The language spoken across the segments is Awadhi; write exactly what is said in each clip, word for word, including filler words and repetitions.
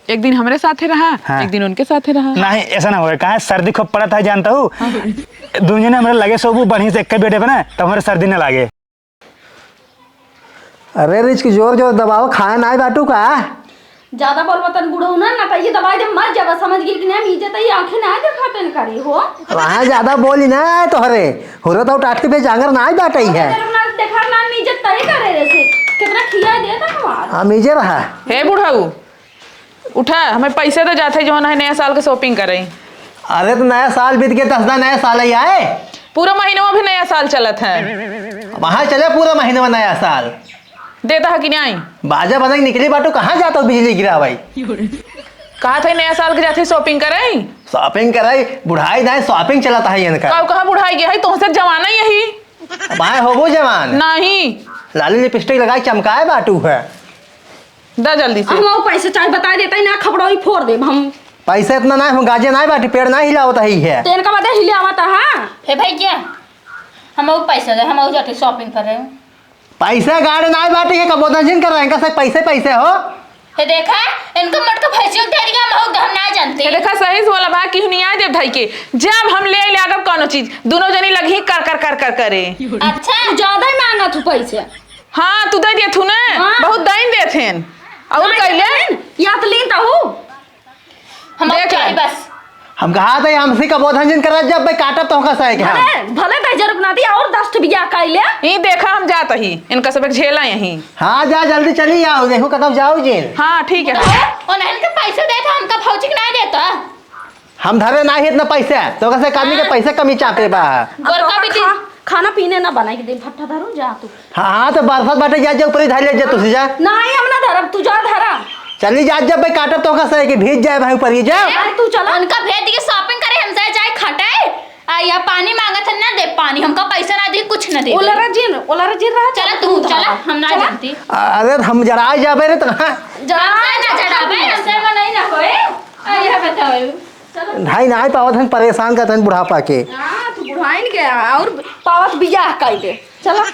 एक दिन हमरे साथे रहा, हाँ। एक दिन उनके साथे रहा। नहीं, ऐसा ना होए। कहाँ सर्दी खूब पड़त है, जानता हूँ। हाँ। दुनो जने हमरे लगे सोबू बढ़िया से एक बेडे पे ना, तब हमरे सर्दी ना लागे। अरे रिच की जोर जोर दबाओ, खाए नाई बाटू का? ज्यादा बोलबा तन बुढ़ऊ ना, नटैया दबाई दे, मर जाबा, समझ गई कि नहीं? मीजे तई आंखें ना देखातन करे हो। वहाँ ज्यादा बोली ना तोहरे, हो रहा तो टाट के पे जांगर ना बाटई है। तेरे ना देखा ना मीजे तई करे रे से, कितना खिया दे था हमार। हाँ, मीजे रहा। हे बुढ़ऊ, उठा, हमें पैसे दे जाते, जो है नया साल के shopping करे। अरे तो नया साल बीत के दस दिन नया साल ही आए। पूरा महीनवा भी नया साल चलत है। वहाँ चले पूरा महीनवा नया साल। देता है कि नहीं? बाजा बजा के निकली बाटू, कहाँ जाता हो बिजली गिरा भाई? कहा था नया साल के जाते shopping करे। Shopping करे, बुढ़ाई दाए shopping चलता है इनका। काऊ कहाँ बुढ़ाई गया है, तुमसे जमाना यही। भाई होबो जवान। नहीं। लाली lipstick लगाई चमकाए बाटू है। दा जल्दी से। हम वो पैसे चाहे बता देता ही ना, खपड़ो ही फोड़ देब हम। पैसा इतना ना, हम गाजे ना बाटी, पेड़ ना हिलावत ही है। तेन का बदे हिलावत, हाँ। हे भैया, हम वो पैसे दे, हम वो जाते shopping करे। पैसा गाड़ ना बाटी है, कबोदन जिन कर रहे हैं, इनका से पैसे, पैसे हो। हे देखा, इनका मटका भैंसियों के ढेरिया में हो, हम ना जानते। हे देखा, सही से बोला बा, कि नहीं आए देव भाई के। जब हम ले आइले अगर कौनो चीज, दुनो जनी लगही कर, कर, कर, कर करे। अच्छा। तू ज्यादा ही मांगत हो पैसे। हाँ, तू दे दिए थू ना, हाँ। बहुत दाइन देत हेन। और हम कैले? या तो लीन तो हूँ। हम देख चाहे ले। बस। हम कहा था, हमसे कबोधन जिन करत जब भाई काटब तो होगा सही के हम। भले, भले दे जरूर ना दी और दस ठो बिया कैले। ई देखा, हम जात ही, इनका सब एक झेला यही। हाँ, जा जल्दी चली आओ, देखो कतब जाओ जिन। हाँ, ठीक है। ओ, ओ नहीं तो पैसे देता, हमका भौजी के नहीं देता। हम धरे ना ही इतना पैसा, तो कैसे एक आदमी के हाँ। पैसे कमी चाहते बा? गोरका भी खा-, खाना पीने ना बनाई के दे, भट्ठा धरू जा तू। हाँ, हाँ, तो बरसात बाटे, जा, जा, ऊपर ही धर ले, जा, तू से जा। नहीं, हम ना धरब, तू जा धरा। चली जा, जब भाई काटब तो कैसे है कि भीज जाए भाई ऊपर ही जा। अरे, तू चला। उनका भेज दिए shopping करे, हम जाए, जाए खटे। आ, या पानी मांगत है, ना दे पानी, हमका पैसा ना दे, कुछ ना दे। ओलरा जिन, ओलरा जिन रहा, चला तू, चला, चला, हम ना चला। जानती। अरे, हम जरा जाबे रे, तो हाँ। जा, ना, ना, जरा भाई, हमसे में नहीं ना होए। आ, यह बताओ। चलो। ढाई ना पावत हन, परेशान करत हन बुढ़ापा के। हाँ, तू बुढ़ाइन के और पावत बियाह कइ दे। चलो।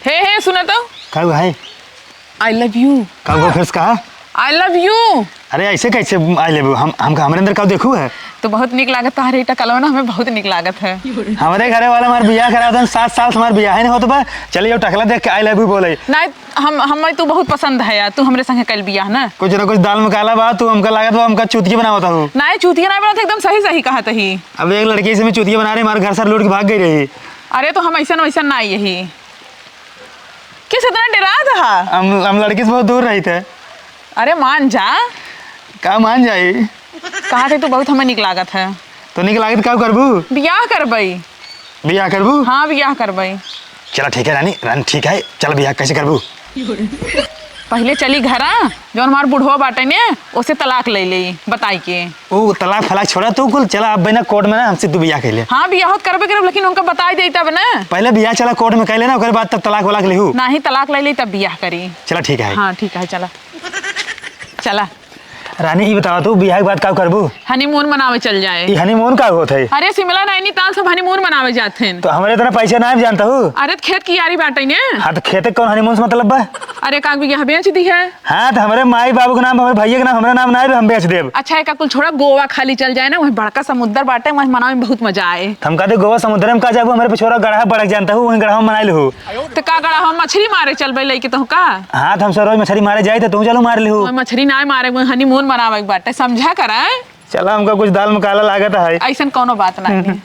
हे, हे, सुना तो। का हुआ है? I love you। का हुआ फिर से कहा? I love you। अरे ऐसे कैसे I love you? हम, हम, हमरे अंदर का देखू है? तो बहुत निक लागत तोहरे ई टकलवा ना, हमें बहुत निक लागत है। हमरे घरे वाला हमार बियाह करा दन, सात साल से हमार बियाह ही नहीं होत बा। चलिए, टकला देख के I love you बोले। नहीं, हम, हमें तू बहुत पसंद है यार, तू हमरे संगे कल बियाह ना। कुछ ना कुछ दाल में काला बा, तू हमका लागत बा, हमका चूतिया बनावत हो। नहीं, चूतिया नहीं बनत, एकदम सही सही कहत ही। अब एक लड़की से मैं चूतिया बना रही, हमारे घर से लूट के भाग गई रही। अरे तो हम ऐसा वैसा ना यही। किस इतना डरात हा? हम, हम लड़की से बहुत दूर रही थे। अरे मान जा। का मान जाई? कहा थे तू बहुत हमें निक लागत है। तो निक लागत का करबू? बियाह करबई। बियाह करबू? हाँ, बियाह करबई। चला ठीक है रानी, रानी ठीक है, चल बियाह कैसे करबू? पहिले चली घरा, जौन हमार बुढ़वा बाटे ने, ओसे तलाक ले लेई, बताई के। ऊ तलाक फलाक छोड़ा तू कुल, चला अब बिना कोर्ट में ना हमसे तू बियाह कर ले। हाँ, बियाह होत करबे करब, लेकिन उनका बताई देई तब ना। पहिले बियाह चला कोर्ट में कर लेना, ओकरे बाद तब तलाक वलाक लेहू। नाही, तलाक ले लेई तब बियाह करी। चला ठीक है। हाँ, ठीक है, चला। चला। रानी, ई बतावा तू, बियाह के बाद का करबू? हनीमून मनावे चल जाए। ई हनीमून का होत है? अरे, शिमला नैनीताल सब हनीमून मनावे जात हैं। तो हमरे इतना पैसा ना जानता हूँ। अरे, तो खेत कियारी बाटे ने। हाँ, तो खेते कौन हनीमून से मतलब बा? अरे, एक आध बीघा बेच दी है। हाँ, तो हमरे माई बाबू के नाम, हमरे भैया के नाम, हमरे नाम ना आए, हम बेच देब। अच्छा, एक कुल छोड़ा, गोवा खाली चल जाए ना, वहीं बड़का समुद्र बाटे, वहीं मनावे में बहुत मजा आए। तो हम कहते गोवा समुद्र में का जाबू, हमरे पिछोरा गड़हा बड़क जानता हूँ, वहीं गड़हा में मनाई लहू। तो का गड़हा में मछरी मारे चलबे लइके तो का? हाँ, तो हम सब रोज मछरी मारे जाए, तो तू चलो मार लिहू। ओए, मछरी ना मारे, वो हनीमून मनावे के बाटे, समझा करा। चला, हमका कुछ दाल में काला लागत है। ऐसन कौनो बात ना है।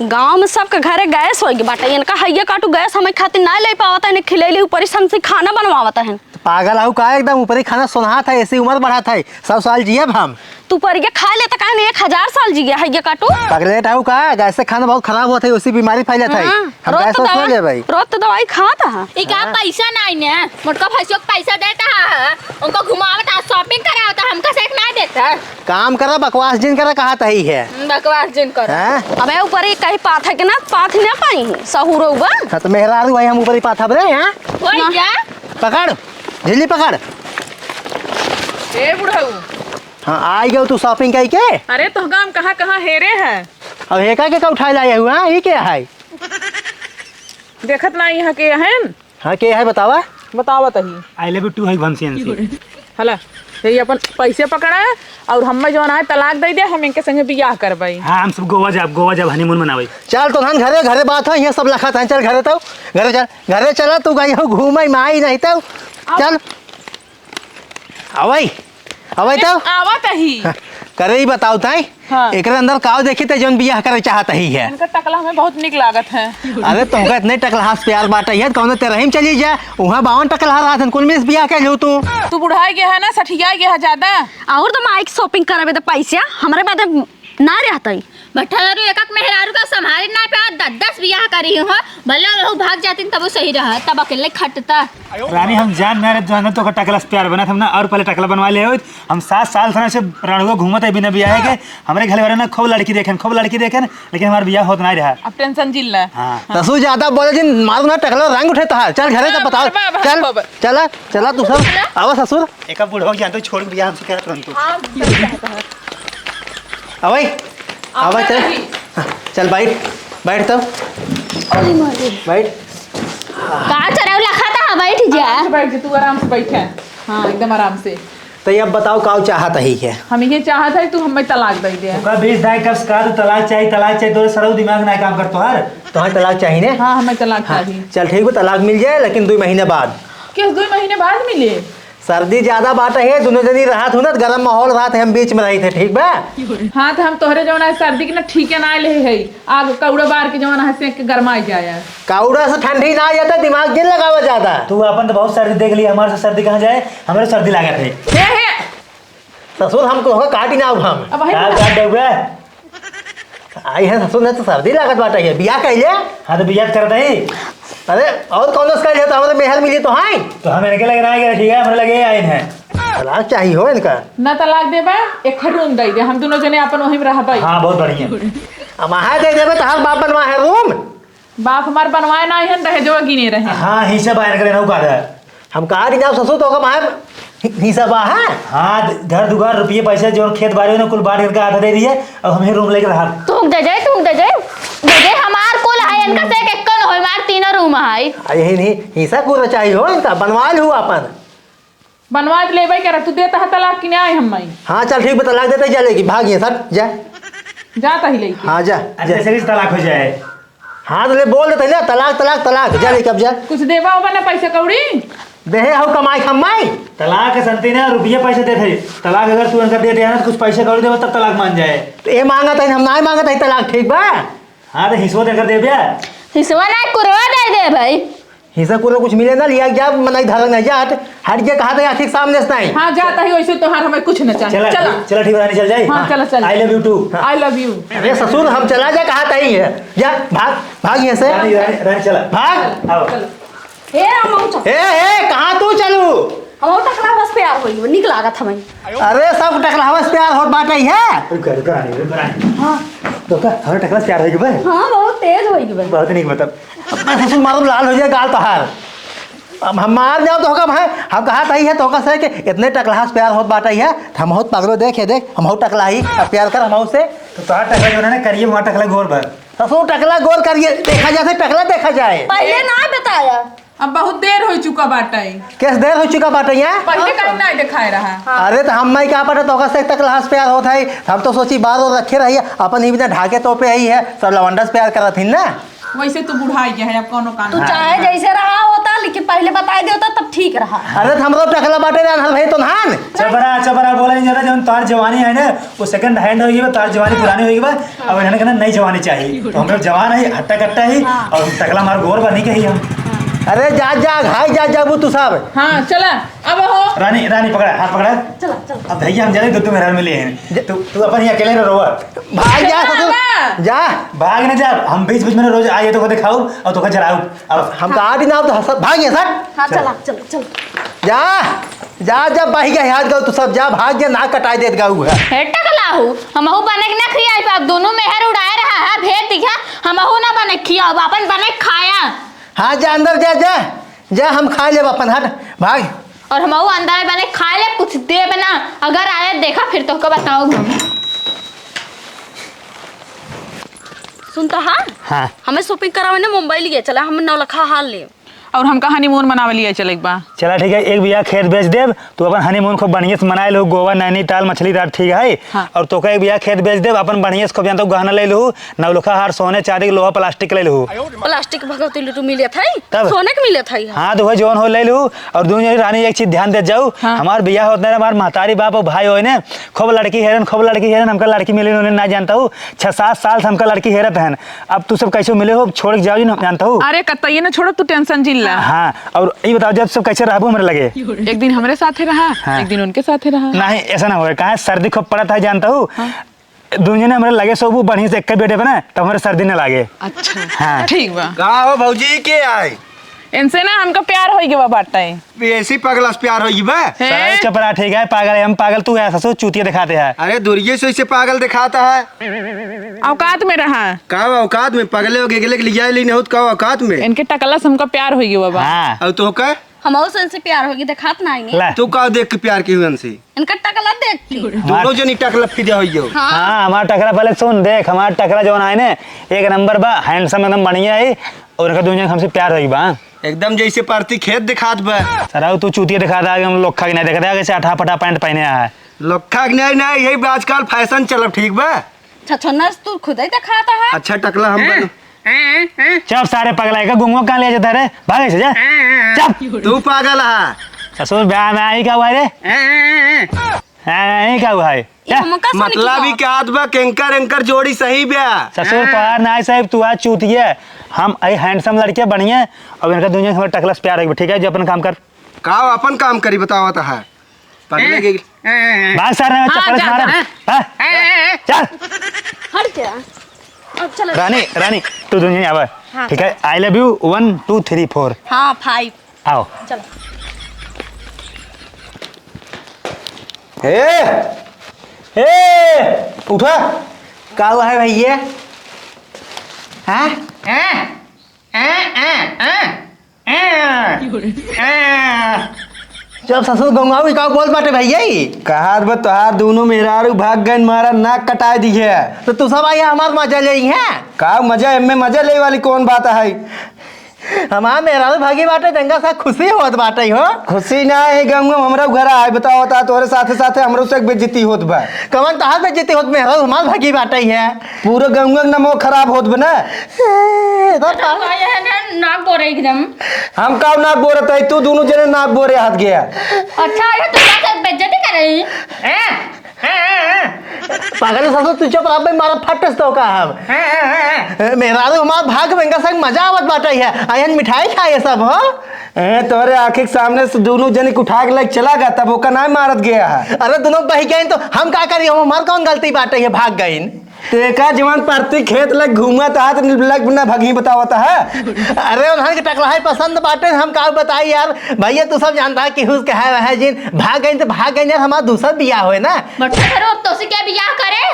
गाँव में सबके घरे गैस होइगे बाटे, इनका हइये काटू गैस हमें खातिर ना ले पावत है, इन्हें खिलैली ऊपरी से हमसे खाना बनवावत है। तो पागल हऊ का, एकदम ऊपरी खाना सोनहात है, ऐसी उम्र बढ़ात है, सौ साल जियब हम। तू परिया खा ले त काहे नहीं, एक हजार साल जिया हइये काटू। पगलेट हऊ का, गैस से खाना बहुत खराब होत है, उसी बीमारी फैलत है। हाँ, हम रोज गैस तो वैस ना दवा-, ले भाई। रोज तो दवाई खात है। ई का हाँ। पैसा नहीं ने, मोटका भैंसियों के पैसा देता है, उनको घुमावता, shopping करावता, हमका से एक ना देता। काम करा, बकवास जिन करा, कहा तही है। हम्म, बकवास जिन करा। हाँ? अबे ऊपर ही कहीं पाथा के ना, पाथ ना पाई है, सहूरो बा। हाँ, तो मेहरारू भाई हम ऊपर ही पाथा बरे, हाँ? होई ना। क्या? पकड़, झिल्ली पकड़। ए बुढ़ऊ। हाँ, आई गयो तू shopping कई के? अरे तोहका हम कहाँ कहाँ हेरे है। अब हेका के का उठाए लाए हुआ, हाँ? ई के है? देखत ना यहाँ के हैं? हाँ, के है बतावा? बतावत ही। I love you too है भंसियन से। हला, यही अपन पैसे पकड़ा और हमें जौन है तलाक दे दे, हम इनके संगे बियाह करबई। हाँ, हम सब गोवा जाब, गोवा जाब honeymoon मनावे। चल तो धन घरे, घरे बात है, ये सब लखत है, चल घरे तो, घरे चल, घरे चला तू गई हो घूमे माई नहीं तो, चल। अवई, अवई ए, तो। आवत ही। हाँ, करे ही बताओ ताई। हाँ। एकरे अंदर काव देखी ते जौन बियाह करे चाहत ही है। इनका टकला हमें बहुत निक लागत है। अरे तुमका इतने टकलहा से प्यार बाटे है, कौनो तेरही में चली जा, वहाँ बावन टकलहा रहत हन, कुल में से बियाह कर लू तू। तू बुढ़ाई गया है ना, सठिया गया है ज्यादा। और तो माइक shopping करावे तो पैसा हमरे बदे ना रहतई। बठरू एक एक मेहरारू का संभाले ना पे दस दस बियाह करी हो, भले रहू भाग जातिन तबो सही रहा, तब अकेले खटता। रानी, हम जान ना रहे, जान तो टकला से प्यार बनत हम ना, और पहले टकला बनवा ले होइत। हम सात साल से ना से रणुआ घूमत है बिना बियाह के। हमरे घर वाले ना खूब लड़की देखेन, खूब लड़की देखेन, लेकिन हमार बियाह होत ना रहा। अब tension जिन ला। हाँ। ससुर ज्यादा बोले जिन, मारू ना टकला रंग उठे तहार। चल घरे का हाँ, बताओ। मारबा, चल, मारबा। चला, चला तू सब। चला। आवा ससुर। एक बुढ़वा के जानते छोड़ के बियाह हमसे करत रहन तू। हाँ, सही कहत है। अवई, आवा अवई चल। नहीं। हाँ, चल बैठ, बैठ तो। अरे मारे। बैठ। का चरौला खाता है, बैठ जा। आराम से बैठ जा, तू आराम से बैठ है। हाँ, एकदम आराम से। तो ये अब बताओ, काव चाहत ही है? हम ये चाहत है, तू हमें तलाक दे दे। ओका बीस दाई कब से कहा तू तलाक चाही, तलाक चाही, तोरे सरऊ दिमाग ना काम कर तोहार। तोहार तलाक चाही ने? हाँ, हमें तलाक हाँ, चाही। चल ठीक बा, तलाक मिल जाए, लेकिन दो महीने बाद। किस दो महीने बाद मिले? सर्दी ज्यादा बाटे है, दुनो जनी रहत हूँ ना, गरम माहौल रहत है, हम बीच में रही थे, ठीक बा? हाँ, तो हम तोहरे जौन है सर्दी के ना ठीके ना ले है, आग कौड़ा बार के जौन है सेक के गरमाई जाए। कौड़ा से ठंडी ना जाता, दिमाग जिन लगावा ज्यादा। तू अपन तो बहुत सर्दी देख ली, हमारे से सर्दी कहाँ जाए, हमारे सर्दी लागत है। हे, हे। ससुर, हम तोहका काटी ना हम। अब वही का बता। काट देबे? आई है ससुर, ने तो सर्दी लागत बाटे है। बियाह कइले? हाँ, तो बियाह करत ही। अरे, और कौन दोस्त कइले तो हमरे मेहर मिली तो है। तो हम इनके लगे ना गए, ठीक है, हमरे लगे आइन है। तलाक चाही हो इनका। ना तलाक देबा, एक room दे दे, हम दुनो जने अपन वहीं में रहबे। हाँ, बहुत बढ़िया। अब वहाँ दे देबे तो हर बाप बनवा है room। बाप हमार बनवाए ना है, दहेजवा गिने रहे। हाँ, हिस्सा बाहर करे ना, का रहा। हम कहा कि जाओ ससुर, तो का बाहर हि-, हिस्सा बा है? हाँ, द-, घर दुआर, रुपये, पैसे, जो खेत बाड़ी में कुल बांट करके आधा दे दिए, अब हम ही room लेके रहा। तू दे जाए, तू दे जाए, दे जाए, हमार कुल है, इनका से एक, एक कौन होई, हमार तीनों room है। आ, यही नहीं, हिस्सा पूरा चाहिए हो इनका, बनवा लू अपन। बनवा तो लेबे करे, तू देता है तलाक कि नहीं हम माई? हाँ, चल ठीक बा, तलाक देते जा लेके, भाग ये सर, जा। जाता ही लेके। हाँ, जा, अच्छा, जा। ऐसे कैसे तलाक हो जाए? हाँ, तो ले बोल देते ना, तलाक, तलाक, तलाक, जा लेके अब जा। कुछ देबा होबा ना पैसा कौड़ी? देहे हो कमाई खम्माई। तलाक के संती ना रुपये पैसे देते, तलाक अगर तू इनका दे दे ना तो कुछ पैसे कौड़ी देबा तब तलाक मान जाए। तो ये मांगत है, हम ना मांगत है तलाक, ठीक बा? हाँ, तो हिस्सो देकर दे दिया। हिस्सवा ना, कुरवा दे दे भाई। हिस्सा कुरवा कुछ मिले ना, लिया जा, मनाई धरन नहीं जा, हट, हट के कहा था आँखी के सामने से नहीं। हाँ, जाता ही वैसे तोहार हमें कुछ न चाहिए। चला, चला। चला, ठीक है, रानी, चल जाए। हाँ, चला, चल। I love you too। I love you। अरे ससुर, हम चला जा, कहा था ही है, जा, भाग, भाग यहाँ से। रानी, रानी, रानी, चला। भाग। आओ। चलो। ए, हम चल। ए, ए, कहाँ तू चलू? हम टकला बस प्यार होई, निक लागत हमें। अरे, सब टकलहवा से प्यार होत बाटे है। रुक, रुक, रानी, रुक, रानी। हाँ। तो का, हमारे टकला से प्यार होई के बे? हाँ, बहुत तेज होई के बे। बहुत नीक, मतलब। अपना ससुर मालूम लाल हो जाए गाल तोहार। अब हम मार जाओ तो होगा भाई, हम कहा तही है तो होगा से कि इतने टकलहा से प्यार होत बाटे है, तो हम बहुत पगलो देख, ये देख, हम बहुत टकला ही, अब प्यार कर हम से। तो तोहार टकला जो है ना, करिए, वहाँ टकला गोर बा। ससुर टकला गोर करिए, देखा जाए, टकला देखा जाए। पहले ना बताया। अब बहुत देर हो चुका बाटे। कैसे देर हो चुका बाटे यहाँ? पहले काहे ना दिखाए रहा? हाँ। अरे तो हम नहीं कहा पाटे, तोका से टकलहा से प्यार होत है। हम तो सोची बार और रखे रही, अपन ही बिना ढाके तो पे ही है, सब लवंडा से प्यार करत ही ना। वैसे तू बुढ़ाई गया है, अब कौनो काम तू ना। चाहे जैसे रहा होता, लेकिन पहले बताई दे होता तब ठीक रहा। अरे तो हमरो टकला बाटे ना, भाई तो नहान। चबरा, चबरा बोला नहीं जाता, जब तार जवानी है ना, वो second hand होई बा, तार जवानी पुरानी होई बा, अब इन्हने कहना नई जवानी चाहिए। तो हम लोग जवान है, हट्टा कट्टा ही, हाँ। और हम टकला मार गोर बनी कही हम। अरे जा, जा, भाई जा, जा, वो तू सब। हाँ, चला, अब हो। रानी, रानी पकड़ा, हाथ पकड़ा। चला, चला। अब भैया हम जाने दो, तू मेरा मिले हैं। ज- तू, तू अपन ही अकेले रहो। भाई जा, चला ससुर, ना। जा। भाग ना जा, हम बीच बीच में रोज आइए तो को दिखाओ और तो को जलाओ। अब हम कहा भी ना, तो हंस-, भाग ये सर। हाँ, चला, चला, चला। जा। जा, जा, बहि गया, हाथ गल, तू सब जा, भाग जा, नाक कटाई देत गाऊ है। हे टकलाहू, हमहू बने के ना खियाई पाब, दोनों मेहर उड़ाए रहा है, भेज दिया, हमहू ना बने के खियाब, अपन बने के खाया। हाँ, जा, अंदर जा, जा, जा, हम खा लेब अपन, हट, भाग। और हमहू अंदर बने खा लेब, कुछ देब ना, अगर आए देखा फिर तोहके बताउब हम। सुनता है? हाँ। हमें shopping करावे ने मुंबई लिए चला, हम नौलखा हार ले। और हमका honeymoon मनावे लिए चले के बा। चला ठीक है, एक बीघा खेत बेच देब, तू अपन honeymoon खूब बढ़िया से मनाए लहू, गोवा, नैनीताल, मछली राट, ठीक है। हाँ। और तोका एक बीघा खेत बेच देब, अपन बढ़िया से खूब जानता हूँ गहना ले लहू, नौलखा हार, सोने, चांदी के, लोहा, plastic के ले लहू। Plastic भगवती लुटू मिले थे, तब? सोने के मिले थे। हाँ, तो वही जौन हो ले लहू। और दूनो जनी रानी एक चीज ध्यान दे जाऊ, हाँ। हमार बियाह होत ना, हमार महतारी बाप और भाई होए ने, खूब लड़की हेरन, खूब लड़की हेरन, हमका लड़की मिली उन्हें ना जानता हूँ। छह सात साल से हमका लड़की हेरत हन, अब तू सब कैसे मिले हो, छोड़ के जाओ जी, ना जानता हूँ। अरे कतई ना छोड़ो, तू tension जिन ला। हाँ, और ये बताओ, जब सब कैसे रहबू हमरे लगे? एक दिन हमरे साथे रहा, हाँ। एक दिन उनके साथे रहा। नहीं, ऐसा ना होए, काहे सर्दी खूब पड़त है, जानता हूँ। हाँ। दूनो जने हमरे लगे सोबू बढ़िया से एक बेडे पे ना, तब हमरे सर्दी ना लागे। अच्छा। हाँ। ठीक बा। का हो भौजी, के आए? इनसे ना हमका प्यार होई गवा बाटे। ऐसी पगला से प्यार होई बा? हैं? सारे चपरा ठीक है, पागल है, हम पागल तू है, ससुर चूतिया दिखाते हैं। अरे दुरिये से इसे पागल दिखाता है। औकात में रहा। का औकात में? पगले हो गए, गले के लिया ली नहीं होत, का औकात में? इनके टकला से हमका प्यार होई गवा बा। हाँ। और तो का? हमहू से इनसे प्यार होगी, देखात ना आईने। ले। तू का देख के प्यार की हुई इनसे? इनका टकला देख के। दोनों जनी टकला फिदा होई गयो। हाँ। हाँ, हमार टकला पहले सुन, देख, हमार टकला जौन आए ने, एक नंबर बा, handsome एकदम बढ़िया है, और इनका दूनो जन हमसे प्यार होई बा। एकदम जैसे परती खेत दिखात बा। सराऊ, तू चूतिया दिखाता है, हम लोखा के नहीं दिखाता है, कैसे अठा फटा pant पहने आया है। लोखा के नहीं, नहीं, यही बा आजकल fashion चलब, ठीक बा? छछनस तू खुदे दिखाता है। अच्छा, टकला हम हैं? बन- हैं, हैं, हैं? चुप सारे पगला, का गुंगवा कहाँ ले जाता रे? भाग ऐसे जा। हैं, हैं, हैं। चुप। तू पागल है। ससुर, ब्याह में आई का हुआ रे? हैं, हैं, हैं, हैं। हैं, हैं, का हुआ है? ये जा। हमका सुन मतलब के ही कहत बा, केंकर एंकर जोड़ी सही बा। ससुर, हाँ। तोहार नाई साहब, तू आज चूतिया। हम आई handsome लड़के बढ़िया, अब इनका दुनिया से हमारा टकला से प्यार है, ठीक है, जो अपन काम कर। का अपन काम करी, बतावा तो है। पगले के भाग सारे, हाँ, चप्पल से जा, मारब। जा। हाँ? ए, ए, ए। चल। हट जा। अब चलो। रानी, रानी, तू दुनिया आवा। हाँ, ठीक है, चलो। I love you, one, two, three, four। हाँ, five। आओ। चलो। ए, ए, उठा। का हुआ है भैया? हाँ? हैं? हैं, हैं, हैं? जब ससुर गंगाऊ का बोल बाटे भैया ई? कहात बा तोहार दुनो मेहरारू भाग गइन, मारा नाक कटाए दिहे। तो तू सब आइया हमार मजा लेई है। का मजा, एमे मजा लेई वाली कौन बात है? हमार मेहरारू भागी बाटे, तंगा सा खुशी होत बाटे हो। खुशी ना है गंगू, हमरा घर आए बताओ ता, तोरे साथे साथे हमरो से बेइज्जती होत बा। कवन तहार बेइज्जती होत, मेहरारू हमार भागी बाटे है। पूरा गंगू के नमो खराब होत बा ना। ए, इधर का? तो ये है ना, नाक बोरे एकदम। हम का नाक बोरत है, तू दुनो जने नाक बोरे हाथ गया। अच्छा, ये तू का बेइज्जती कर रही? हैं? हैं, हैं, हैं? पागल ससुर, तू चुप रह बे, मारा फटस तो का हम। हैं, हैं, हैं, हैं? ए, मेहरारू हमार भाग में इनका संग मजा आवत बाटे है। आयन मिठाई खाए सब, हो? ए, तोरे आँखी के सामने से दुनो जने के उठा के लेके चला गया, तब ओका ना मारत गया है। अरे, दुनो बह गइन तो हम का करी, हम, हमार कौन गलती बाटे है, भाग गइन। ते का जवान परती खेत लग घूमत हाथ लग ना भगी बतावत है। अरे उन्हन के टकलहाई पसंद बाटे, हम का बताई यार। भैया तू सब जानता है कि हुस के है वह जिन भाग गइन तो भाग गइन यार, हमार दूसर बियाह होए ना। बट्टा करो, अब तोसे क्या बियाह करे?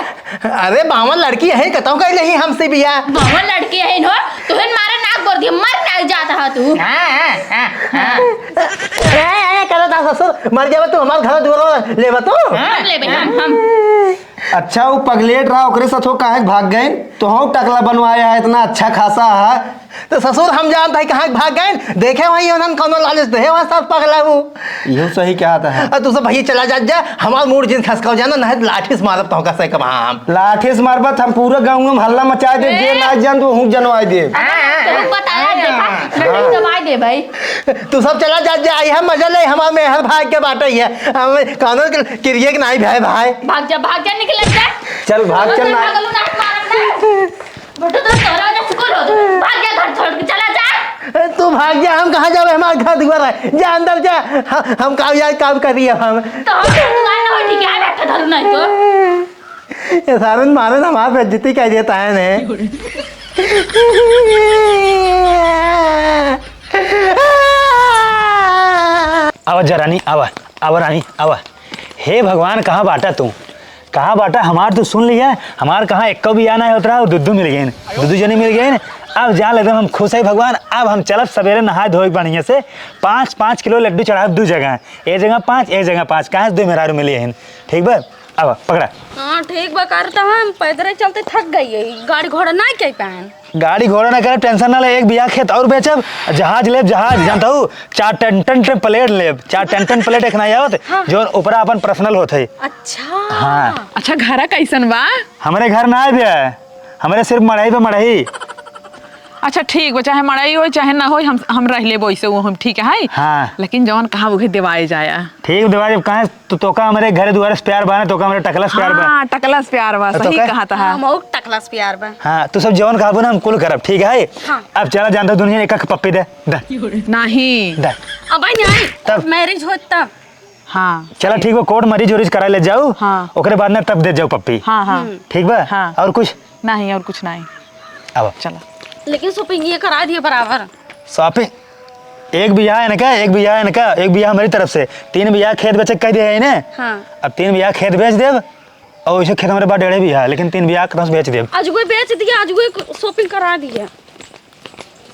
अरे बावन लड़की है, कतौ कइ लेही हमसे बियाह। बावन लड़की है इन्हो, तुहन मारे नाक बोर दिया, मर ना जाता है तू। हाँ, हाँ, हाँ, हाँ। ए, ए, ए, करो ता ससुर, मर जावे तू, हमार घर दुआर लेबा तू। हम लेबे, हम, हम। अच्छा, वो पगलेट रहा, ओकरे साथ हो काहे के भाग गए? तो हो टकला बनवाया है, इतना अच्छा खासा है। तो ससुर, हम जानत है कहाँ के भाग गए, देखे वहीं उन्हन कौनो लालच दे, वहाँ सब पगला हूँ। इहो सही कहत है। आ, तू सब भैया चला जा, जा, हमार मूड जिन खसकाओ जाना, नहीं तो लाठी से मारब तोहका से कमाम। लाठी से मारबा त हम पूरा गाँव में हल्ला मचाए देब, जे ए! ना जान तो हूँ जनवाए देब। हाँ, हाँ, तू हाँ। बताया देखा, हाँ। मैं दबाई दे भाई। तू सब चला जा, जा, आई हम मजा ले, हमार मेहर भाग के बाटे है। हम कानून के किरिए के नाई भाई, भाई। भाग जा, भाग जा, निकल जा। चल, भाग चल, ना। भागलू ना, मारब ना। बेटा, तो तोरा वजह से कुल होत। भाग जा, घर छोड़ के चला जा। ए, तू भाग जा, हम कहाँ जाबे, हमार घर दुआर है। जा अंदर जा, ह-, हम काम यार काम करिए हम। तो हम घर दुआर ना हो, ठीक है, बैठा धरू नहीं तो। ये सारन मारन हमार बेइज्जती कर देता है ने। आवा जा रानी, आवा, आवा रानी, आवा। हे भगवान, कहाँ बाटा तू? कहाँ बाटा? हमार तू सुन लिया, हमार कहाँ एक्को बियाह ना होत रहा, दुद्दू मिल गए, दुद्दू जने मिल गए। अब जान एकदम हम खुश है भगवान। अब हम चलब सवेरे नहाए धोए बढ़िया से, पाँच पाँच किलो लड्डू चढ़ाब दू जगह, एक जगह पाँच, एक जगह पाँच, काहे से दो मेहरारू मिली हन, ठीक बा? अब पकड़ा। हाँ, ठीक बा, करता हम पैदल चलते थक गई है, गाड़ी घोड़ा ना कह पाएन। गाड़ी घोड़ा ना करे, tension ना ले, एक बियाह खेत और बेचब, जहाज लेब, जहाज, जानता हूँ, चार टन टन पे plane लेब, चार टन टन plane एक ना आवत, हाँ। जो ऊपरा अपन personal होत है। अच्छा। हाँ। अच्छा, घरा कैसन बा? हमरे घर ना आए बे, हमरे सिर्फ मड़ही पे मड़ही। अच्छा, ठीक बा, चाहे मड़ही होई, चाहे ना होई, हम, हम रह लेबो ऐसे, वो हम ठीक है। हाँ। लेकिन जवन कहा उहे देवाए जाया। ठीक देवाए, जब कहे तो, तोका हमरे घर दुआरे से प्यार बा ना, तोका हमरे टकला से प्यार बा। हाँ, टकला से प्यार बा, तो सही तोका? कहा था। हाँ, मऊ टकला से प्यार बा। हाँ, तू सब जवन कहबो ना, हम कुल करब, ठीक है? हाँ। अब चला, जानता हूँ, दुनिया एक एक पप्पी दे, दे। नहीं। दे। अब आई नहीं, तब? Marriage होत तब। हाँ। चला, ठीक बा, court marriage उरिज करा ले जाऊ, हाँ। ओकरे बाद ना तब दे जाऊ पप्पी। हाँ, हाँ। हम्म। ठीक बा? हाँ। और कुछ? नहीं, और कुछ नहीं। अब चला। लेकिन shopping ये करा दिए बराबर। Shopping? एक बियाह है इनका, एक बियाह है इनका, एक बियाह हमारी तरफ से, तीन बियाह खेत बेचे कह दिए है इन्हें। हाँ। अब तीन बियाह खेत बेच देब, और वैसे खेत हमारे पास डेढ़े बियाह है, लेकिन तीन बियाह कहाँ से बेच देब? आज कोई बेच दिया, आज कोई shopping करा दिया।